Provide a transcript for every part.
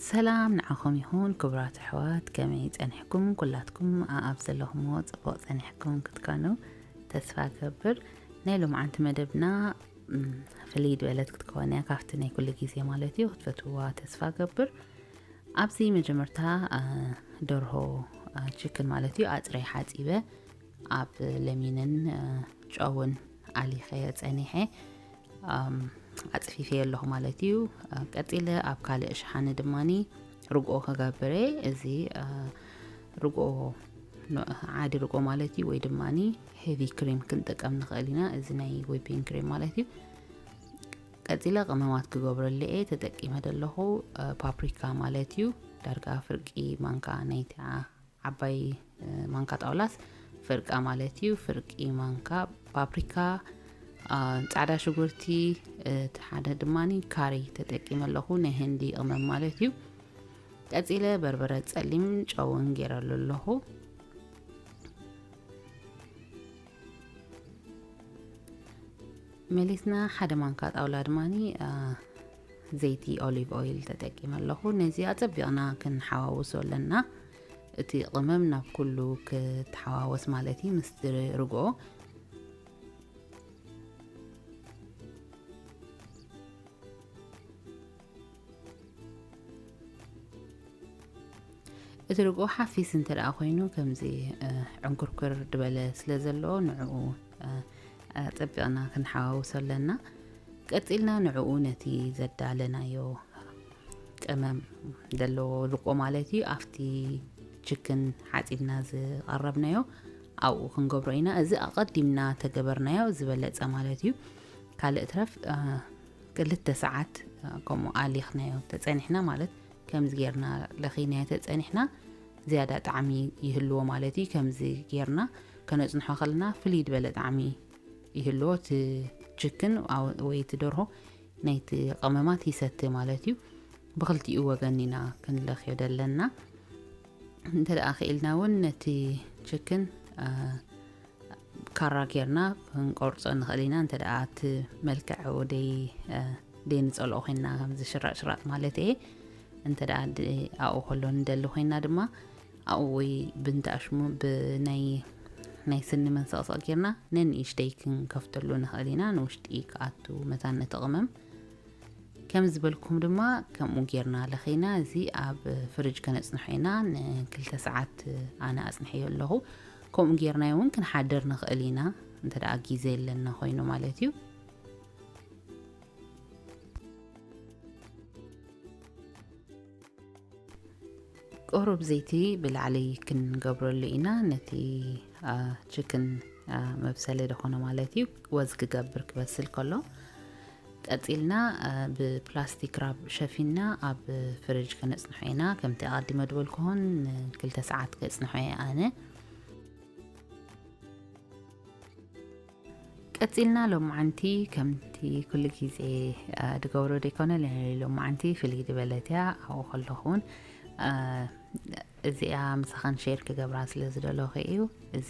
ሰላም ንዓኹም ይኹን ክቡራት ኣሕዋት፣ ከመይ ጸኒሕኩም? ኩላትኩም ኣኣብ ዘለኹምዎ ጽቡቕ ጸኒሕኩም ክትኮኑ ተስፋ ገብር። ናይ ሎምዓንቲ መደብና፣ እም፣ ፍልይ ዝበለት ክትከውን እያ ካብቲ ናይ ኩሉ ግዜ ማለት እዩ። ክትፈትውዋ ተስፋ ገብር። ኣብዚ መጀመርታ፣ አ፣ ደርሆ፣ አ፣ ችክን ማለት እዩ፣ ኣጽረይ ሓጺበ ኣብ ለሚንን፣ አ፣ ጨውን ኣሊኸ ጸኒሐ፣ ኣም፣ ኣጽፊፈ ኣለኹ ማለት እዩ። አ፣ ቀጺለ ኣብ ካልእ ሸሓኒ ድማኒ ርግኦ ክገብር እየ። እዚ፣ አ፣ ርግኦ ኖ-፣ ዓዲ ርግኦ ማለት እዩ፣ ወይ ድማኒ ሄቪ ክሪም ክንጥቀም ንኽእል ኢና። እዚ ናይ ዊፒንግ ክሪም ማለት እዩ። ቀጺለ ቀመማት ክገብረሉ እየ። ተጠቂመ ዘለኹ፣ አ፣ ፓፕሪካ ማለት እዩ። ዳርጋ ፍርቂ ማንካ ናይታ ዓባይ፣ እ፣ ማንካ ጣውላስ ፍርቃ ማለት እዩ። ፍርቂ ማንካ ፓፕሪካ፣ አ፣ ጻዕዳ ሽጉርቲ፣ እቲ ሓደ ድማኒ ካሪ ተጠቂመ ኣለኹ፣ ናይ ህንዲ ቅመም ማለት እዩ። ቀጺለ በርበረ ጸሊም ጨውን ገይረሉ ኣለኹ። መሊስና ሓደ ማንካ ጣውላ ድማኒ፣ አ፣ ዘይቲ ኦሊቭ ኦይል ተጠቂመ ኣለኹ። ነዚ ኣጸቢቕና ክንሓዋውሶ ኣለና። እቲ ቅመም ናብ ኩሉ ክትሓዋወስ ማለት እዩ፣ ምስቲ ርግኦ። እቲ ርግኦ ሓፊስ እንተ ደኣ ኮይኑ፣ ከምዚ፣ እ፣ ዕንኩርኩር ዝበለ ስለ ዘለዎ፣ ንዕኡ፣ እ፣ ኣጸቢቕና ክንሓዋውሶ ኣለና። ቀጺልና ንዕኡ ነቲ ዘዳለናዮ ቅመም ዘለዎ ርግኦ ማለት እዩ፣ ኣብቲ ችክን ሓጺብና ዝቐረብናዮ ኣብኡ ክንገብሮ ኢና። እዚ ኣቐዲምና ተገበርናዮ ዝበለጸ ማለት እዩ። ካልእ ትረፍ፣ እ፣ ክልተ ሰዓት፣ እ፣ ከምኡ ኣሊኽናዮ ተጸኒሕና ማለት፣ ከምዚ ጌርና ለኺናዮ ተጸኒሕና፣ ዝያዳ ጣዕሚ ይህልዎ ማለት እዩ። ከምዚ ጌርና ከነጽንሖ ከለና ፍልይ ዝበለ ጣዕሚ ይህልዎ። እቲ ችክን ኣው-፣ ወይ እቲ ደርሆ ናይቲ ቀመማት ይሰቲ ማለት እዩ። ብኽልቲኡ ወገን ኢና ክንለኽዮ ደለና። እንተ ደኣ ክኢልና እውን ነቲ ችክን፣ አ፣ ካራ ጌርና ክንቆርጾ ንኽእል ኢና። እንተ ደኣ እቲ መልክዕ ደይ-፣ አ፣ ደይንጸልኦ ኮይንና፣ ከምዚ ሽራጥ ሽራጥ ማለት እየ። እንተ ደኣ ድ-፣ ኣብኡ ከሎ ንደሊ ኮይንና ድማ ኣብኡ ወይ ብንትኣሽሙ ብናይ፣ ናይ ስኒ መንሰቕሰቕ ጌርና ነንእሽተይ ክንከፍተሉ ንኽእል ኢና፣ ንውሽጢ ክኣቱ መታን ነቲ ቅመም። ከም ዝበልኩም ድማ ከምኡ ጌርና ለኺና፣ እዚ ኣብ ፍርጅ ከነጽንሖ ኢና። ንክልተ ሰዓት ኣነ ኣጽንሐዮ ኣለኹ። ከምኡ ጌርናዮ እውን ክንሓድር ንኽእል ኢና፣ እንተ ደኣ ግዜ የለና ኮይኑ ማለት እዩ። ቁሩብ ዘይቲ ብላዕሊ ክንገብረሉ ኢና፣ ነቲ፣ አ፣ ችክን፣ አ፣ መብሰሊ ዝኾነ ማለት እዩ፣ ወዝ ክገብር ክበስል ከሎ። ቀጺልና፣ አ፣ ብፕላስቲክ ራፕ ሸፊንና ኣብ ፍርጅ ከነጽንሖ ኢና። ከምቲ ኣቐዲመ ዝበልኩኹን፣ ንክልተ ሰዓት ከጽንሖ እየ ኣነ። ቀጺልና ሎማዓንቲ ከምቲ ኩሉ ግዜ፣ አ፣ ድገብሮ ደይኮነ፣ ሎማዓንቲ ፍልይ ዝበለት እያ። ኣብኡ ከለኹ እውን፣ አ፣ እዚኣ ምሳኻን ሼር ክገብራ ስለ ዝደለኹ እዩ። እዚ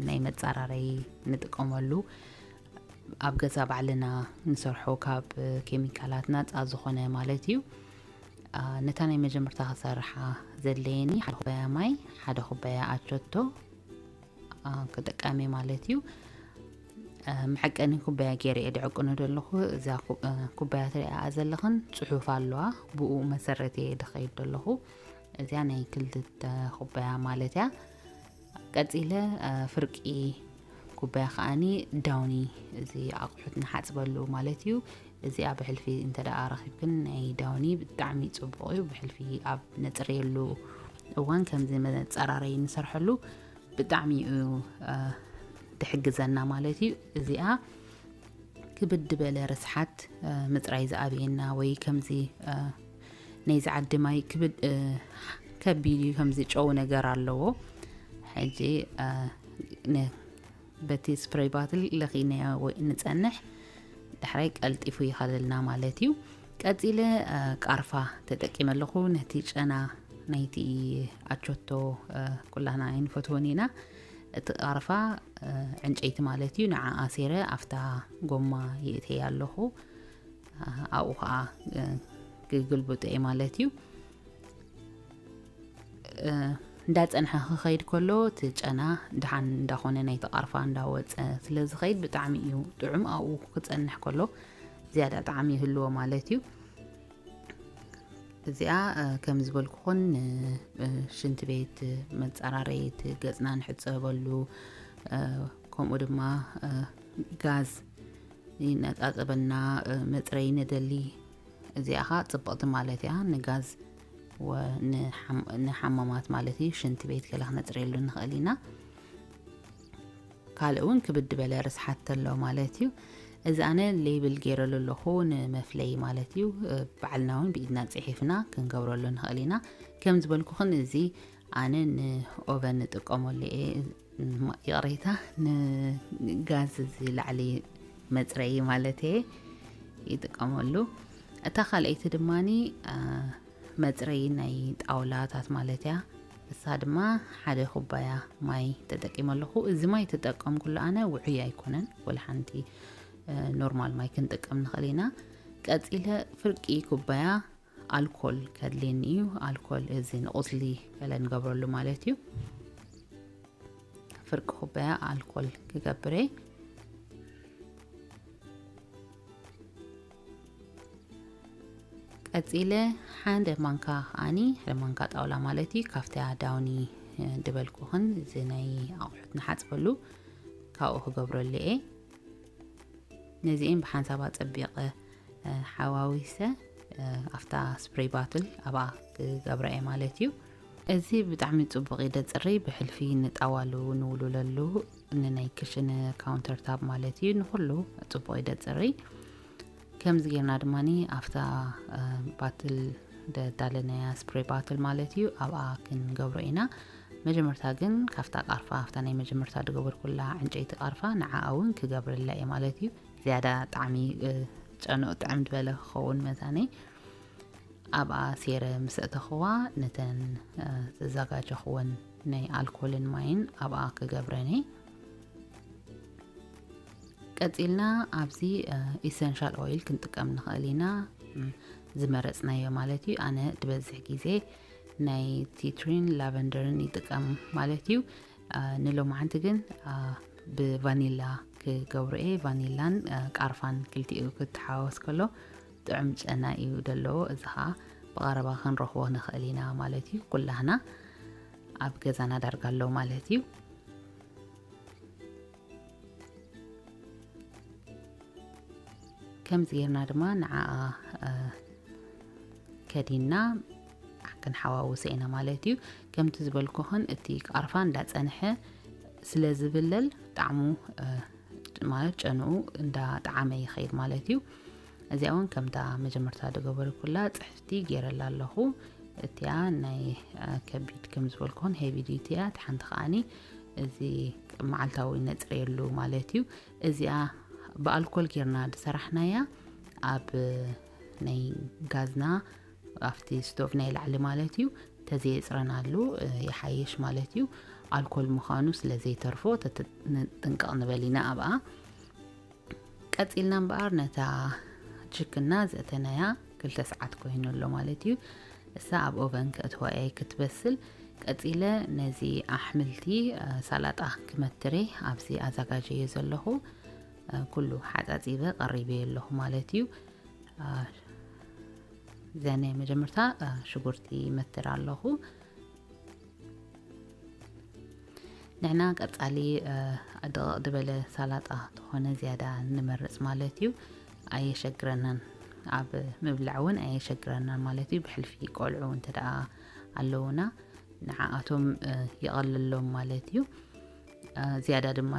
ናይ መጻራረይ ንጥቀመሉ፣ ኣብ ገዛ ባዕልና ንሰርሖ፣ ካብ ኬሚካላት ናጻ ዝኾነ ማለት እዩ። አ፣ ነታ ናይ መጀመርታ ክሰርሓ ዘድለየኒ ሓደ ኩባያ ማይ፣ ሓደ ኩባያ ኣቾቶ፣ አ፣ ክጥቀም እየ ማለት እዩ። አ፣ መዐቀኒ ኩባያ ገይረ እየ ድዕቅኖ ዘለኹ። እዛ ኩ-፣ አ፣ ኩባያ ትሪኣ ዘለኽን ጽሑፍ ኣለዋ፣ ብኡ መሰረት እየ ድኸይድ ዘለኹ። እዚኣ ናይ ክልተ ኩባያ ማለት እያ። ቀጺለ፣ አ፣ ፍርቂ ኩባያ ከኣኒ ዳውኒ፣ እዚ ኣቑሑት ንሓጽበሉ ማለት እዩ። እዚኣ ብሕልፊ እንተ ደኣ ረኺብክን ናይ ዳውኒ ብጣዕሚ ጽቡቕ እዩ። ብሕልፊ ኣብ ነጽርየሉ እዋን ከምዚ መጸራረዪ ንሰርሐሉ ብጣዕሚ እዩ፣ አ፣ ትሕግዘና ማለት እዩ። እዚኣ ክብድ ዝበለ ርስሓት፣ አ፣ ምጽራይ ዝኣብየና ወይ ከምዚ፣ አ፣ ናይዚ ዓዲ ማይ ክብድ፣ እ፣ ከቢድ እዩ፣ ከምዚ ጨው ነገር ኣለዎ። ሕጂ፣ እ፣ ነ-፣ በቲ ስፕሬይ ባትል ለኺናዮ ወይ ንጸንሕ፣ ዳሕራይ ቀልጢፉ ይኸለልና ማለት እዩ። ቀጺለ፣ እ፣ ቃርፋ ተጠቂመ ኣለኹ። ነቲ ጨና ናይቲ ኣቾቶ፣ እ፣ ኩላና ኣይንፈትዎን ኢና። እቲ ቃርፋ፣ እ፣ ዕንጨይቲ ማለት እዩ። ንዓ ኣሲረ ኣብታ ጎማ የእተያ ኣለኹ። እ፣ ኣብኡ ኸዓ፣ እ፣ ክግልብጦ እየ ማለት እዩ። እንዳፀንሐ ክኸይድ ከሎ እቲ ጨና ድሓን እንዳኾነ ናይቲ ቃርፋ እንዳወፀ ስለ ዝኸይድ ብጣዕሚ እዩ ጥዑም። ኣብኡ ክፀንሕ ከሎ ዝያዳ ጣዕሚ ይህልዎ ማለት እዩ። እዚኣ ከም ዝበልኩኹን ሽንቲ ቤት መፀራረይት ገፅና ንሕፀበሉ፣ ከምኡ ድማ ጋዝ ይነፃፀበልና መፅረይ ንደሊ። እዚኣ ኸዓ ፅብቕቲ ማለት እያ ንጋዝ ንሓማማት ማለት እዩ። ሽንቲ ቤት ገለ ክነፅረየሉ ንኽእል ኢና። ካልእ እውን ክብድ በለ ርስሓት ተሎ ማለት እዩ። እዚ ኣነ ሌብል ገይረሉ ኣለኹ ንመፍለይ ማለት እዩ። ባዕልና እውን ብኢድና ፅሒፍና ክንገብረሉ ንኽእል ኢና። ከም ዝበልኩኽን እዚ ኣነ ንኦቨን ንጥቀመሉ እየ። ይቕሬታ፣ ንጋዝ እዚ ላዕሊ መፅረይ ማለት እየ ይጥቀመሉ። እታ ካልኣይቲ ድማኒ መፅረይ ናይ ጣውላታት ማለት እያ። እሳ ድማ ሓደ ኩባያ ማይ ተጠቂመ ኣለኹ። እዚ ማይ ተጠቀምኩሉ ኣነ ውዑይ ኣይኮነን፣ ወላ ሓንቲ ኖርማል ማይ ክንጥቀም ንኽእል ኢና። ቀፂለ ፍርቂ ኩባያ ኣልኮል ከድልየኒ እዩ። ኣልኮል እዚ ንቁስሊ ገለ ንገብረሉ ማለት እዩ። ፍርቂ ኩባያ ኣልኮል ክገብረ። ቀፂለ ሓደ ማንካ ከዓኒ፣ ሓደ ማንካ ጣውላ ማለት እዩ፣ ካብታ ዳውኒ ድበልኩኽን እዚ ናይ ኣቑሑት ንሓፅበሉ ካብኡ ክገብረሉ እየ። ነዚኤን ብሓንሳብ ኣፀቢቐ ሓዋዊሰ ኣብታ ስፕሬይ ባትል ኣብኣ ክገብረ እየ ማለት እዩ። እዚ ብጣዕሚ ፅቡቕ እዩ ደፅሪ፣ ብሕልፊ ንጣዋሉ ንውልለሉ፣ ንናይ ክሽን ካውንተር ታፕ ማለት እዩ፣ ንኩሉ ፅቡቕ እዩ ደፅሪ። ከምዚ ጌርና ድማ ኣብታ ባትል ደዳለናያ ስፕሬይ ባትል ማለት እዩ ኣብኣ ክንገብሮ ኢና። መጀመርታ ግን ካብታ ቃርፋ፣ ኣብታ ናይ መጀመርታ ዝገበርኩላ ዕንጨይቲ ቃርፋ ንዓኣ እውን ክገብርላ እየ ማለት እዩ። ዝያዳ ጣዕሚ ጨንኡ ጥዕም ዝበለ ክኸውን መታነይ ኣብኣ ሴረ ምስ እተኽዋ ነተን ዘዘጋጀኽወን ናይ ኣልኮልን ማይን ኣብኣ ክገብረን እየ። ቀፂልና ኣብዚ ኢሰንሻል ኦይል ክንጥቀም ንኽእል ኢና፣ ዝመረፅናዮ ማለት እዩ። ኣነ ዝበዝሕ ግዜ ናይ ቲትሪን ላቨንደርን ይጥቀም ማለት እዩ። ንሎማዓንቲ ግን ብቫኒላ ክገብሮ እየ። ቫኒላን ቃርፋን ክልቲኡ ክተሓዋወስ ከሎ ጥዑም ጨና እዩ ዘለዎ። እዚ ኸዓ ብቐረባ ክንረኽቦ ንኽእል ኢና ማለት እዩ። ኩላህና ኣብ ገዛና ዳርጋ ኣሎ ማለት እዩ። ከምዚ ጌርና ድማ ንዓኣ ከዲና ክንሓዋውሰ ኢና ማለት እዩ። ከምቲ ዝበልኩኽን እቲ ቃርፋ እንዳፀንሐ ስለ ዝብለል ጣዕሙ ማለት ጨንኡ እንዳጠዓመ ይኸይድ ማለት እዩ። እዚኣ እውን ከምታ መጀመርታ ዝገበርኩላ ፅሕፍቲ ገይረላ ኣለኹ። እቲኣ ናይ ከቢድ ከም ዝበልኩን ሄቪ ዲቲ እያ። እቲ ሓንቲ ከዓኒ እዚ መዓልታዊ ነፅረየሉ ማለት እዩ። እዚኣ ብኣልኮል ጌርና ዝሰራሕናያ ኣብ ናይ ጋዝና ኣብቲ ስቶቭ ናይ ላዕሊ ማለት እዩ ተዘየፅረናሉ ይሓይሽ ማለት እዩ። ኣልኮል ምዃኑ ስለ ዘይተርፎ ጥንቀቕ ንበል ኢና ኣብኣ። ቀፂልና እምበኣር ነታ ችክና ዘእተናያ ክልተ ሰዓት ኮይኑ ኣሎ ማለት እዩ። እሳ ኣብ ኦቨን ከእትዋ እየ ክትበስል። ቀፂለ ነዚ ኣሕምልቲ ሳላጣ ክመትሬ ኣብዚ ኣዘጋጀዮ ዘለኹ ኩሉ ሓፃፂበ ቀሪበዮ ኣለኹ ማለት እዩ። እዚኣ ናይ መጀመርታ ሽጉርቲ መትር ኣለኹ። ንሕና ቀጻሊ ደቐቕ ዝበለ ሳላጣ ተኾነ ዝያዳ ንመርጽ ማለት እዩ። ኣየሸግረናን፣ ኣብ ምብላዕ እውን ኣየሸግረናን ማለት እዩ። ብሕልፊ ቆልዑ እንተ ደኣ ኣለዉና ንዓኣቶም ይቐልሎም ማለት እዩ። ዝያዳ ድማ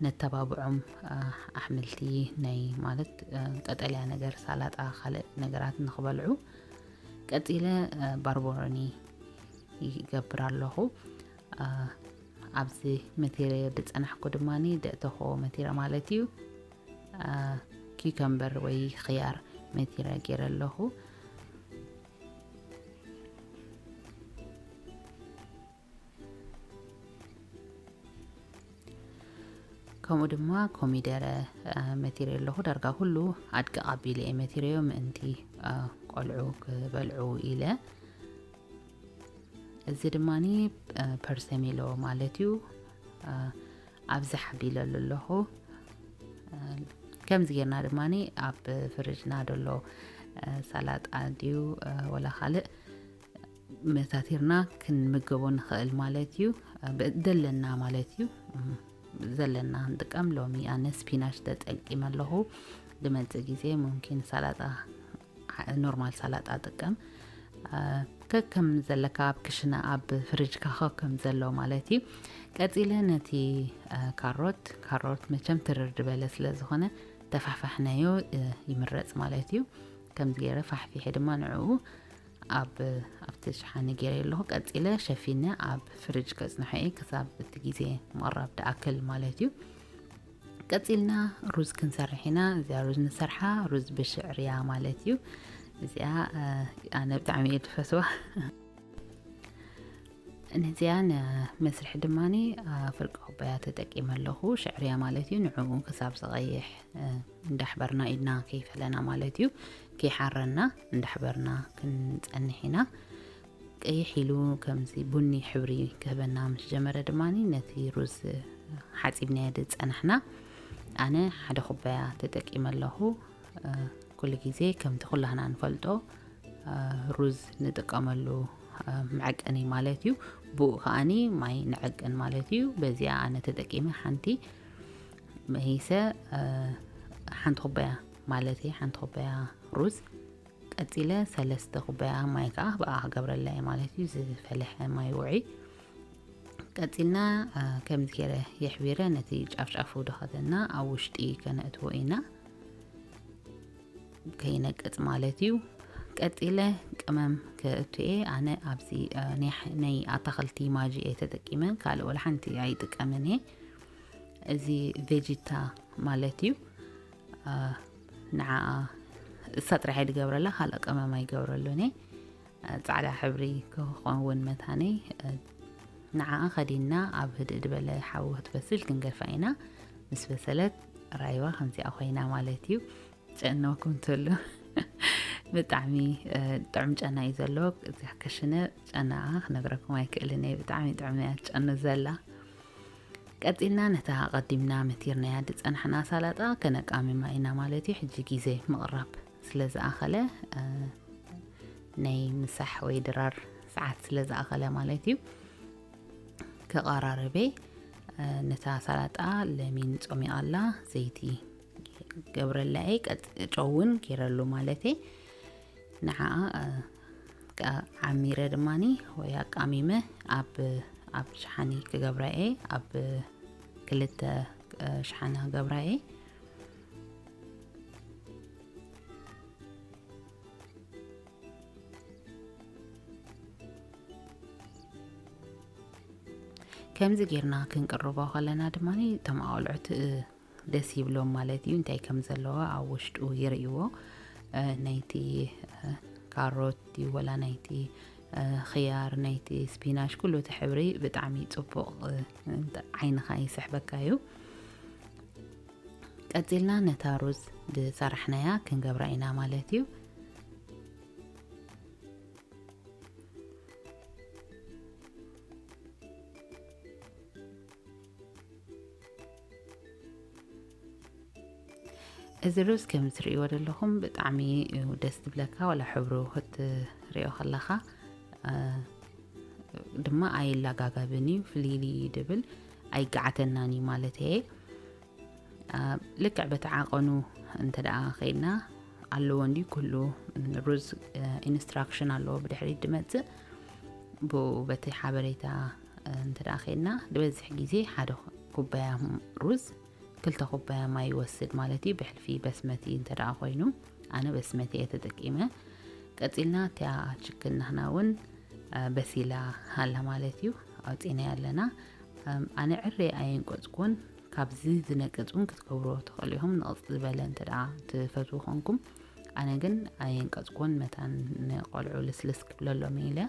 ነተባብዖም፣ ኣሕምልቲ ናይ ማለት ቀጠልያ ነገር ሳላጣ ካልእ ነገራት ንኽበልዑ። ቀጺለ ባርቦሮኒ ይገብር ኣለኹ። ኣብዚ መቴረ ዝጸናሕኩ ድማ ደእተኾ መቴረ ማለት እዩ። ኪከምበር ወይ ኽያር መቴረ ገይረ ኣለኹ። ከምኡ ድማ ኮሚደረ መቲረ ኣለኹ። ዳርጋ ኩሉ ኣድቅቕ ኣቢለ እየ መቲረዮ ምእንቲ ቆልዑ ክበልዑ ኢለ። እዚ ድማ ፐርሰሚሎ ማለት እዩ። ኣብዚ ሓቢለሉ ኣለኹ። ከምዚ ጌርና ድማ ኣብ ፍርጅና ደሎ ሳላጣ ድዩ ወላ ካልእ መታቲርና ክንምገቦ ንኽእል ማለት እዩ። ዘለና ማለት እዩ። ዘለና ንጥቀም። ሎሚ ኣነ ስፒናሽ ተጠቂመ ኣለኹ። ዝመጽእ ግዜ ሙምኪን ሳላጣ፣ ኖርማል ሳላጣ ጥቀም። ከከም ዘለካ ኣብ ክሽነ ኣብ ፍርጅካ ከከም ዘሎ ማለት እዩ። ቀጺለ ነቲ ካሮት፣ ካሮት መቸም ትርር ዝበለ ስለ ዝኾነ ተፋሕፋሕናዮ ይምረጽ ማለት እዩ። ከምዚ ገይረ ፋሕፊሐ ድማ ንዕኡ ኣብ ኣብቲ ሸሓኒ ገይረ ኣለኹ። ቀጺለ ሸፊነ ኣብ ፍርጅ ከጽንሖ እየ ክሳብ እቲ ግዜ ምቕራብ ድኣክል ማለት እዩ። ቀጺልና ሩዝ ክንሰርሕ ኢና። እዚኣ ሩዝ ንሰርሓ ሩዝ ብሽዕርያ ማለት እዩ። እዚኣ ኣነ ብጣዕሚ እየ ድፈትዋ። ነዚኣ ንመስርሒ ድማ ፍርቂ ኩባያ ተጠቂመ ኣለኹ። ሽዕርያ ማለት እዩ። ንዕኡ ክሳብ ዝቐይሕ እንዳሕበርና ኢድና ከይፈለና ማለት እዩ። ከይሓረና እንዳሕበርና ክንጸንሕ ኢና። ቀይሕ ኢሉ ከምዚ ቡኒ ሕብሪ ክህበና ምስ ጀመረ ድማ ነቲ ሩዝ ሓጺብናዮ ዝጸናሕና ኣነ ሓደ ኩባያ ተጠቂመ ኣለኹ። ኩሉ ግዜ ከምቲ ኩላህና ንፈልጦ ሩዝ ንጥቀመሉ መዐቀኒ ማለት እዩ። ብኡ ከኣኒ ማይ ንዐቅን ማለት እዩ። በዚኣ ኣነ ተጠቂመ ሓንቲ መሂሰ ሓንቲ ኩባያ ማለት እዩ፣ ሓንቲ ኩባያ ሩዝ። ቀጺለ ሰለስተ ኩባያ ማይ ከኣ ብኣ ክገብረላ እየ ማለት እዩ፣ ዝፈለሐ ማይ ውዒ። ቀጺልና ከምዚ ገይረ የሕቢረ ነቲ ጫፍጫፉ ድኸተና ኣብ ውሽጢ ከነእትዎ ኢና፣ ከይነቅጽ ማለት እዩ። ቀጺለ ቀመም ከእቱ እየ። ኣነ ኣብዚ ናይ ኣታኽልቲ ማጂ እየ ተጠቂመ፣ ካልእ ወላ ሓንቲ ኣይጥቀምን እየ። እዚ ቬጂታ ማለት እዩ። ንዓ እሳ ጥራሕ ድገብረላ፣ ካልእ ቀመም ኣይገብረሉን እየ። ጻዕዳ ሕብሪ ክኸውን መታነይ ንዓ ከዲና ኣብ ህድእ ድበለ ሓዊ ክትበስል ክንገፋ ኢና። ምስ በሰለት ራይዋ ከምዚኣ ኮይና ማለት እዩ። ጨነኩም ትብሉ። ብጣዕሚ ጥዑም ጨና እዩ ዘሎ። እዚኣ ከሽነ ጨናኣ ክነግረኩም ኣይክእልን እየ። ብጣዕሚ ጥዑም እያ ጨኑ ዘላ። ቀጺልና ነታ ኣቐዲምና መቲርናያ ዝጸናሕና ሳላጣ ከነቃምማ ኢና ማለት እዩ። ሕጂ ግዜ ምቕራብ ስለ ዝኣኸለ፣ ናይ ምሳሕ ወይ ድራር ሰዓት ስለ ዝኣኸለ ማለት እዩ። ከቐራርቤ ነታ ሳላጣ ለሚን ጾሚቓላ ዘይቲ ገብረላ እየ፣ ቀጥ-፣ ጨውን ጌረሉ ማለት እየ። ንዓኣ፣ እ፣ ከ-፣ ዓሚረ ድማኒ ወይ ኣቃሚመ ኣብ፣ ኣብ ሸሓኒ ክገብራ እየ፣ ኣብ ክልተ፣ እ፣ ሸሓኒ ክገብራ እየ። ከምዚ ጌርና ክንቅርቦ ከለና ድማኒ እቶም ኣቆልዑት፣ እ፣ ደስ ይብሎም ማለት እዩ። እንታይ ከም ዘለዎ ኣብ ውሽጡ ይርእይዎ። እ፣ ናይቲ፣ እ፣ ካሮት ድዩ ወላ ናይቲ፣ እ፣ ኽያር፣ ናይቲ ስፒናሽ፣ ኩሉ እቲ ሕብሪ ብጣዕሚ ጽቡቕ፣ እ፣ ዓይንኻ ይስሕበካ እዩ። ቀጺልና ነታ ሩዝ ዝሰራሕናያ ክንገብራ ኢና ማለት እዩ። እዚ ሩዝ ከም ትርእይዎ ዘለኹም ብጣዕሚ እዩ ደስ ዝብለካ፣ ዋላ ሕብሩ ክትርእዮ ከለኻ፣ እ፣ ድማ ኣይላጋጋብን እዩ፣ ፍልይልይ እዩ ድብል፣ ኣይገዓተናን እዩ ማለት እየ። እ፣ ልክዕ በቲ ዓቐኑ እንተ ደኣ ኸይድና ኣለዎ እንዲ ኩሉ ሩዝ፣ እ፣ ኢንስትራክሽን ኣለዎ ብድሕሪት ድመጽእ፣ ብኡ በቲ ሓበሬታ፣ እ፣ እንተ ደኣ ኸይድና ዝበዝሕ ግዜ ሓደ ኩባያ ሩዝ ክልተ ኩባያ ማይ ይወስድ ማለት እዩ፣ ብሕልፊ በስመቲ እንተ ደኣ ኮይኑ። ኣነ በስመቲ እየ ተጠቂመ። ቀጺልና እቲኣ ችክን ናህና እውን፣ እ፣ በሲላ ኣላ ማለት እዩ፣ ኣውጺእናያ ኣለና። እም፣ ኣነ ዕረ ኣየንቀጽኩን፣ ካብዚ ዝነቅጽ እውን ክትገብርዎ ትኽእሉ ኢኹም፣ ንቕጽ ዝበለ እንተ ደኣ ትፈትዉ ኮንኩም። ኣነ ግን ኣየንቀጽኩን፣ መታን ንቆልዑ ልስልስ ክብለሎም ኢለ።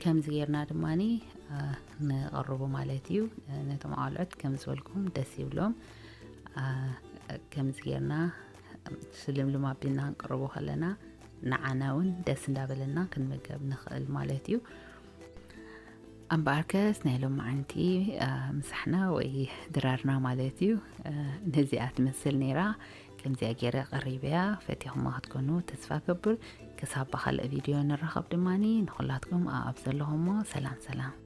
ከምዚ ጌርና ድማኒ፣ እ፣ ንቐርቦ ማለት እዩ። እ፣ ነቶም ኣቆልዑት ከም ዝበልኩም ደስ ይብሎም። እ፣ ከምዚ ጌርና ስልምልም ኣቢልና ክንቅርቦ ከለና ንዓና እውን ደስ እንዳበለና ክንምገብ ንኽእል ማለት እዩ። ኣምበኣርከስ ናይ ሎማዓንቲ ምሳሕና ወይ ድራርና ማለት እዩ። ነዚኣ ትመስል ነይራ። ከምዚኣ ገይረ ቀሪበያ፣ ፈቲኹማ ክትኮኑ ተስፋ ገብር። ክሳብ ብኻልእ ቪድዮ ንራኸብ ድማኒ ንኹላትኩም ኣብ ዘለኹሞ ሰላም ሰላም።